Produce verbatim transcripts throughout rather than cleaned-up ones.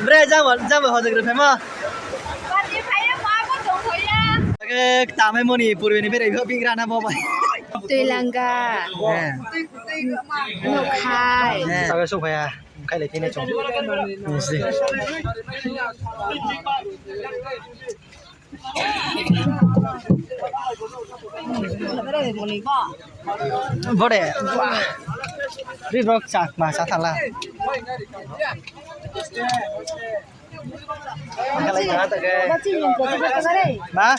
Bre, jama, jama hojak ri phaima. Ake ktamai moni purbe ni berai pho bigra na bo bai. Tuilanga. Eh. Nukhai. Eh. Sabe suphaya. Khai lai tini chung. Nisi. Bore, wah. Ri rok chak ma sa thala. Ma?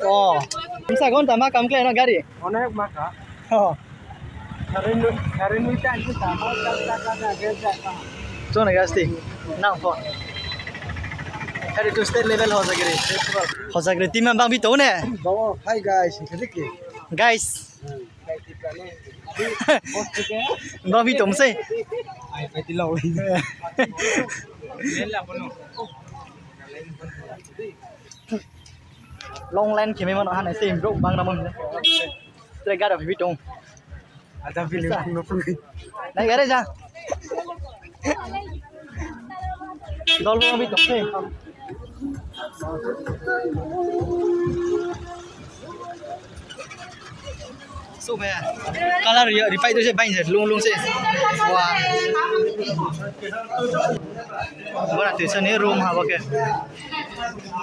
Oh. Msa gon ta ma kam kle na gari. Onek ma ka. Oh. Chona gasti. Nang pho. Hari tu state level Hojagiri festival. Hojagiri team bang bi tong ne? Hi guys, sedikit. Guys. Bang bi tong se. Long line khe mai mano ha nai se brouh bang na mo hing. Tre gari phi bi tong. Ada phi le no phi. Nai gari ja. Dol no bi tong se. So be. Color yo, ripai to se bain se, lung lung se. Wah. Bora tuisa ni room ha bo khe.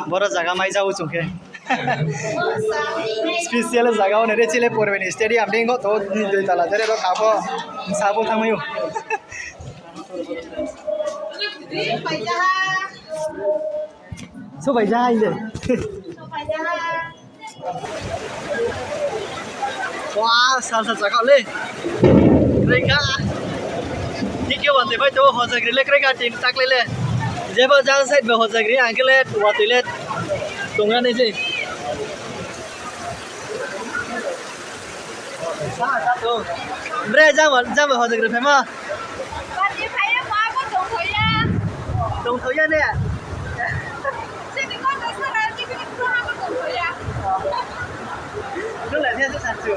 Bora jaga mai jao chung khe. Special jaga o nai re chile porbe ni stadium ding go to dui tala dere ro kha pho. Sa bo thang mai o. So bai ja hai de. Wah, salsa chakha le. Kroi kha. Thik khe watoi bai to Hojagiri le kroi kha tin tak le le. Jeba jang side bo Hojagiri ang khe le watoi le tong ya nai se. Bre, jama, jama Hojagiri phaima. Tongthoi ya ne? Nung le thia se sanchu.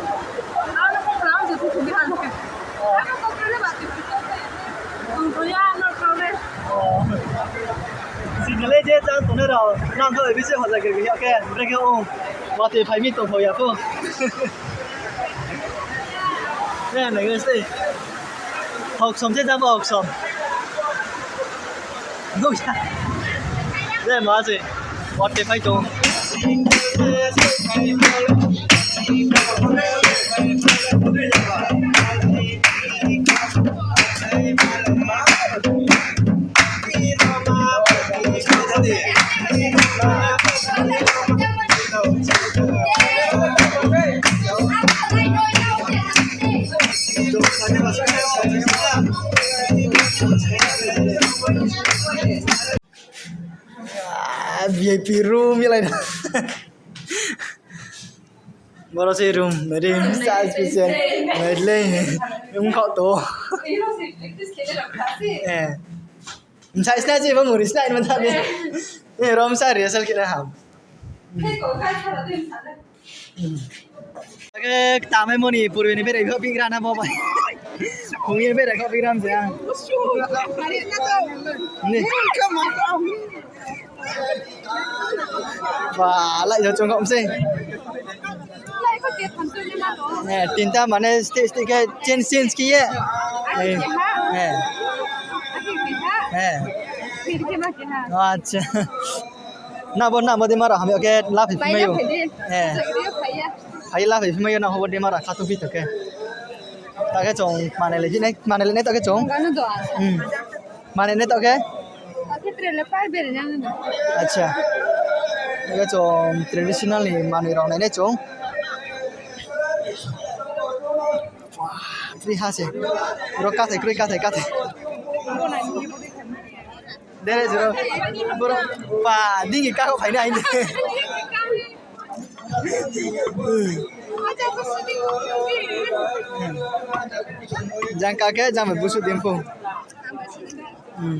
Sini le je jang tongnai rao, nang khe bisi Hojagiri ya khe, bre khe ong. Watoi phai mi tongthoi ya pho. Ne, nai se. Hoksom se jabo hoksom. Nukha. Je ma se. Watoi phai tong. Ah, V I P room ya lai na. Boro se room, nai di, sa special. Nai di le, ong kho to. Eh. Msa sna je, bo muri sna, ma tha de. Eh, rom sa rehearsal khe na ham. Ake ktamai moni purbe ni berai pho bigra na bo bai. Khung ye berai kho bigra mse ang. Ni. Ba, lai jo chung kho mse. Eh, tinta mane stage, stage khe change, change khe ye. Eh, eh. Eh. Acha. Na bo, na bo de mara hamya khe laphi phimai yo. Eh. Phai laphi phimai yo na ho bo de mara khatu phi to khe. Ta khe chung mane le nai, mane le nai ta khe chung. Hmm. Mane ne to khe? Acha. Khe chung traditional ni manoi rao nai nai chung. Wah, free ha se. Ro kathai, kroi kathai, kathai. Dere jero. Boro pa dingi kako phainai aini. Jang kake jang busu dimphung. Hmm.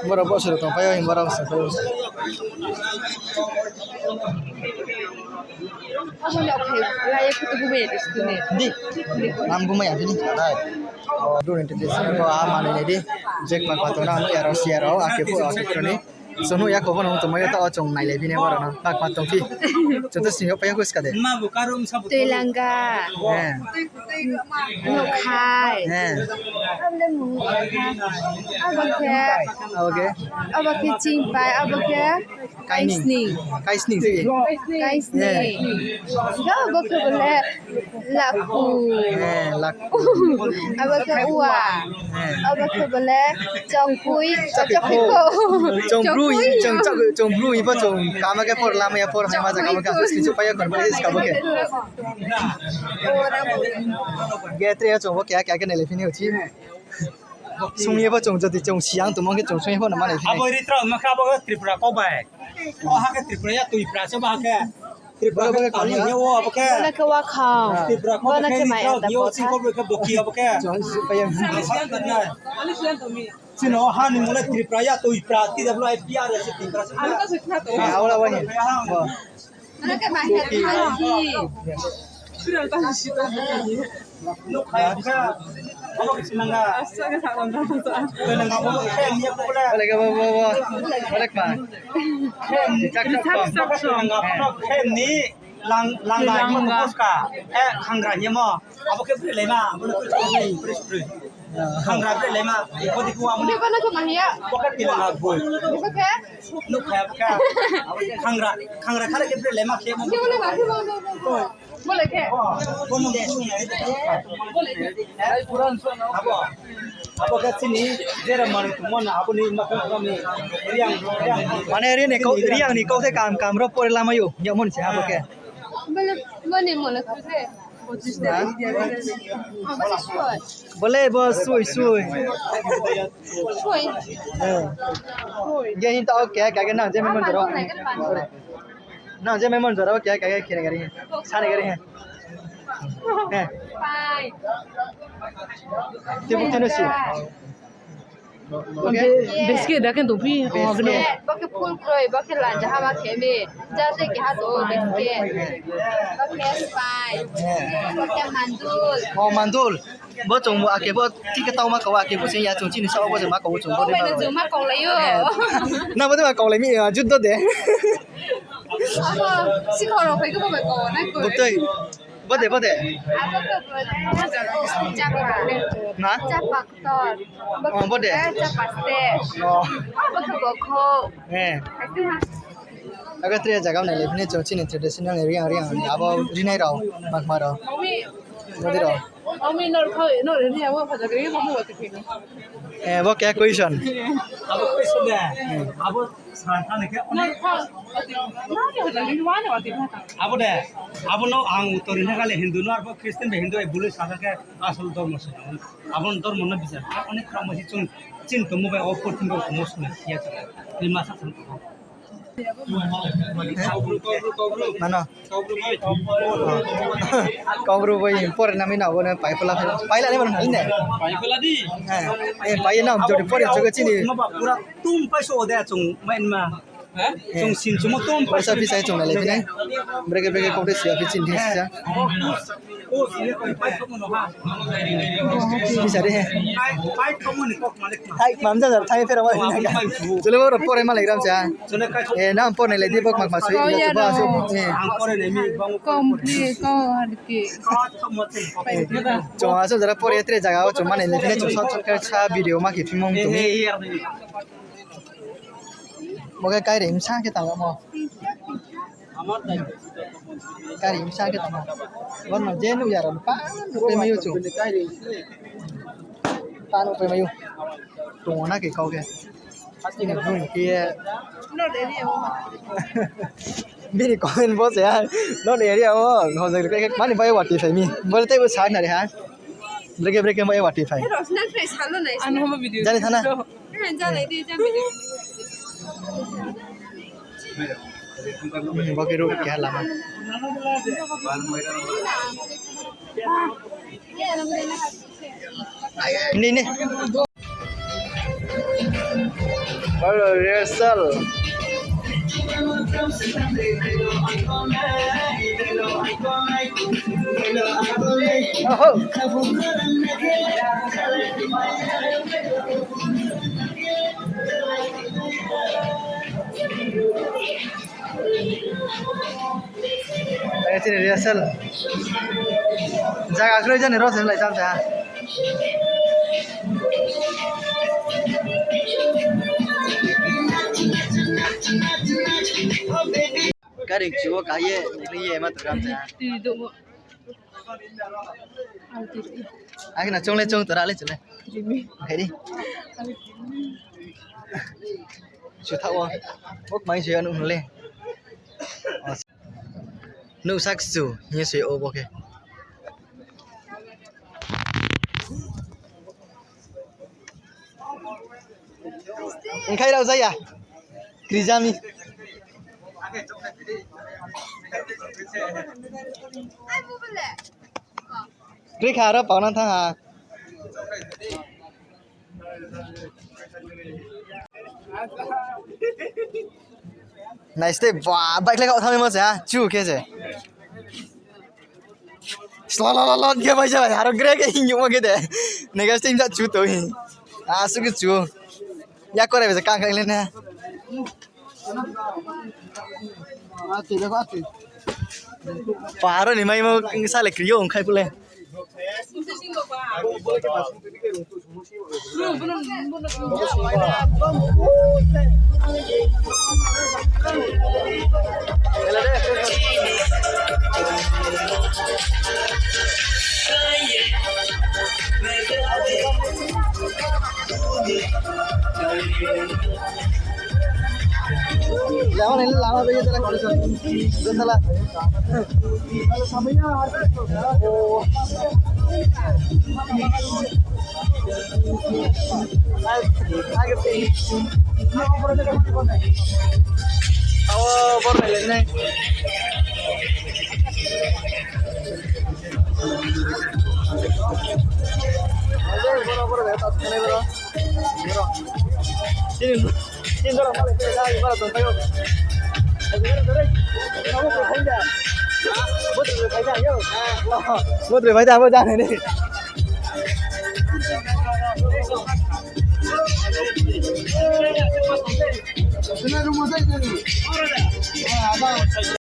Borok boso rok tongphai o, borok se phai o. Di. Nam bumai ya bini. Duni tete sini bo a manoi nai di. Jek pakma tong na, ano yaro si yaro, ake pho, ake pho ni. Chung nuh ya kho bo no tongmai yo, taoh chung nailai phi nai aro no. Pakma tong phi. Chung to sini yo paiya kho ska de. Tuilanga. Eh. Nukhai. Eh. Abo khe. Abo khe. Abo khe chingpai, abo khe. Kaisning. Kaisning se. Kaisning. Ga bo khe bole lakhu. Eh, lakhu. Abo khe uwa. Eh. Abo khe bole chongkhui. Chongkhui. Chongbrui, chong, chong, chongbrui bo chong kama khe por lama ya por hai ma ja kama khe. Chongkhui. Sini chung paiya kho, bo ska bo khe. Ge tre ya chung bo khe, khe, khe nailai phi ni uchi. Sung ye bo chung jodi chung siang tongmo khe chung sung ye pho no manai phi nai. Abo ri trao ma khe abo khe Tripura kau bai. O ha khe Tripura ya tui pra se ba ha khe. Tripura khe tang ye o abo khe. Bono khe wakhang. Tripura kau khe ri trao ye o sing kau khe boki abo khe. Sino ha ni mole Tripura ya tui pra ti da blo ai pi ar se Tripura se. Abo la wani. Bono khe ma he. Boleh ke, bo, bo, bo. Boleh ke ma. Khem ni lang, lang, lang, lang. Khangra himo. Abo khe bri lema, abo khe bri lema, bri, bri. Khangra bri lema, abo di ko amo ni. Abo khe tilang abo. Abo khe? Nuk khe abo khe. Khangra, khangra khale khe bri lema khe amo. Boleh ke? Abo, abo khe chini jera mani tongmo na abo ni ma khe kami Reang, Reang. Mane Reang ni kau, Reang ni kau the kam, kam ro pore lama yo, ya mon se abo khe. Boleh, mane mole kau the. Ha? Boleh bo sui, sui. Sui. Eh. Ge hin ta oke, kage nang je memon jora. Nang je memon jora, oke, kage kine gari. Sani gari he. Eh. Pai. Tibu tino si. Oke. Biscuit da khe tongphi. Biscuit. Bo khe phul kroi, bo khe lanja hama khe mi. Jate keha to biscuit. Bo khe Sprite. Bo khe mandul. O mandul. Bo chung bo ake bo thik khe tau ma kau, ake bo sing ya chung chini sao bo je ma kau chung bo de ma. Chung ma kau lai yo. Na bo de ma kau lai mi, jut do de. Abo, sikhor rao phai khe bo bai kau nai koi. Buktui. Bo de, bo de. Abo khe bo de. Chapa. Ma? Chapa ktor. O, bo de. Chapa ste. O. Abo khe bo kho. Eh. Abo tre jaga nai le, bini chung chini traditional area, area, abo rinai rao, makma rao. Bo de rao. Eh, bo khe question. Abo question de. Hmm. Abo Santa ni khe onek. Abo de, abo no ang uttor ri na kha le Hindu no, arphuh Christian bai Hindu bai bului sa khe asol dormo se. Abo no dormo no bichar khe onek kama se chung chini tongmo bai o purthimbi o tongmo song ya kha. Ni masa sa. Mano. Kaubru bai pore na mi na bo ne pai pula pai la ne mano ne. Pai pula di. Eh, pai na jodi pore chugo chini. Pura tum pai so de chung main ma. Chung sin chumo tum pai sa pisa chung le ne. Breke breke kok de sia pichin di sa. Pisa de. Hai, mamja jar thai phera wa. Chole bo pore ma lai gram cha. Eh, nang pore lai di bok mak ma sui. Ba so. Eh. Kom ki, kom ki. Chung aso jara pore tre jaga o chung mane le chung short short khe sa video ma khe phimong tong. Bo khe kairi msa khe tang mo. Kairi msa khe tang mo. Bo no je nuh ya ro pa nuh pe mai yo chung. Pa nuh pe mai yo. Tong na khe kau khe. Chini bung khe. Bini comment bo se ha. Not area o. Hojak khe mani bai wati phai mi. Bo tei bo sa na re ha. Breke breke bai wati phai. Jani thana. Bo khe road keha lama. Ni, ni. Hello, rehearsal. Oho. Tang chini rehearsal. Jaga kroi jani ro se lai tam ta. Gari chu wo ka ye, ni ye ma tu ram ta. Tui do mo. Ang khe na chong le chong tora le chule. Hai di. Chu tha wo. Bok mai chu ya nuh le. Nuh sak chu, hing ye soi o bo khe. Nkhai rao jaya. Krijami. Kri kha ro pao nang thanng ha. Nai step ba, bike le kau thanng mo se ha, chu khe se. Slo lo lo lo khe bai ja bai, aro gre khe hing yungmo khe de. Nega step ja chu to hi. Asu khe chu. Ya kore bai ja kang khe le na. Paro ni maimo sa le kri yo ongkhai pule. Lama ni lama bagi tala kau sa. Tala. Abo bor nai le nai. Boro, boro, boro, boro. Sini, sini boro, boro, boro, boro, tong tayo. Boro, boro, boro, boro, yo. Boro, boro, boro, boro, boro.